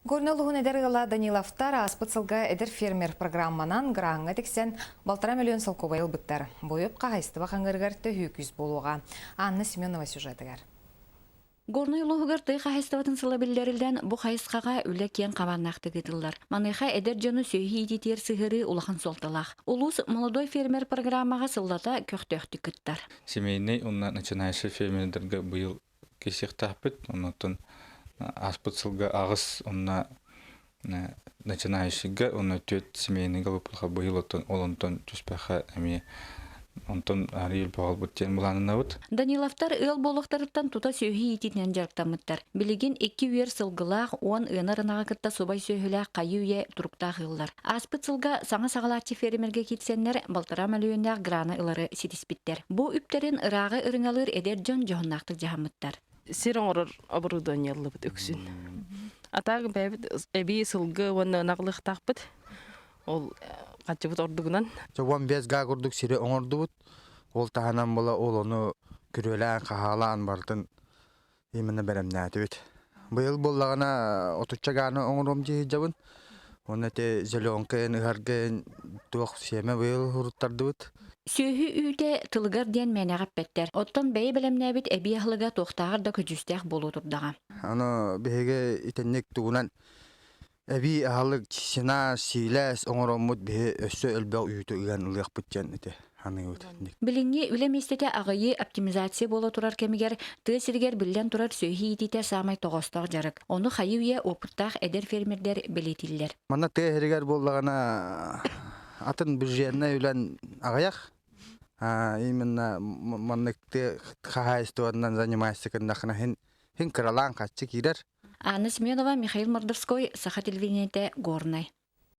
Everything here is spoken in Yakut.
Горнай улууһун эдэр ыала Даниловтар ааспыт сылга Эдэр фермер программанан граҥҥа тиксэн 1,5 миллион солкуобай ылбыттар. Бу үп хаһаайыстыба хаҥыырыгар төһүү күүс буолуоҕа. Анна Семенова сюжетыгар. Горнай улууһугар тыа хаһаайыстыбатын сыла биллэриллэн, бу хайысхаҕа үлэ киэҥ хабааннаахтык ыытыллар. Маныаха эдэр дьону сүөһү иитиитигэр сыһыарыы улахан суолталаах. Улуус «Молодой фермер» программаҕа сыллата көхтөөхтүк кыттар. Семейный уонна начинающий фермердэргэ быйыл киирсиэхтээхпит. Оннуттан ааспыт сылга аҕыс уонна начинающийга уонна түөрт семейныйга ылыппыт быйыл оттон ол онтон түспэххэ эмиэ онтон арыый баҕалбыт диэн былааннанабыт. Даниловтар ыал буолуохтарыттан тута сүөһү иитиитинэн дьарыктаммыттар. Билигин икки үөр сылгылаах, 10 ыанар ынаҕы кытта субай сүөһүлээх хайыы-үйэ туруктаах ыаллар. Ааспыт сылга саҥа саҕалааччы фермергэ киирсэннэр 1,5 мөлүйүөннээх граны ылары ситиспиттэр. Бу үптэрин ырааҕы ырыҥалыыр эдэр дьон дьоһуннаахтык дьаһаммыттар. Сир оҥорор оборудование ыллыбыт үксүн. Атаак бэйэбит эбии сылгы уонна ынах ылыахтаахпыт. Ол хаччыбыт ордугунан. 15 га курдук сири оҥордубут. Ол таһынан була ол ону күрүөлээн, хаһаалаан барытын именно бэлэмнээтибит. Быйыл буоллаҕына отучча гааны оҥоруом дии сылдьабын. Уонна ити зеленкайын, ыһаргын туох сиэмэ быйыл уруттардыбыт. Сүөһү үүтэ тылыгар диэн мээнэҕэ эппэттэр. Оттон бэйэ бэлэмнээбит эбии аһылыга туохтааҕар да көдьүүстээх буолуо турдаҕа. Аны биһиги итинник тугунан эбии аһылык сина, сиилэс оҥороммут биһи өссө элбэх үүтү ыан ылыахпыт диэн ити аныыбыт. Билиҥҥи үлэ миэстэтэ аҕыйыы оптимизация буола турар кэмигэр тыа сиригэр биллэн турар сүөһү иитиитэ саамай тоҕоостоох дьарык. Ону хайыы-үйэ уопуттаах эдэр фермердэр бэлиэтииллэр. Манна тыа сиригэр буоллаҕына атын бюджетнай үлэн аҕыйах. Именно маннык тыа хаһаайыстыбанан занимайся гыннахына хин хин кыралаан хаччы киирэр. Анна Семенова, Михаил Мордовской, Саха телевидениетэ, Горнай.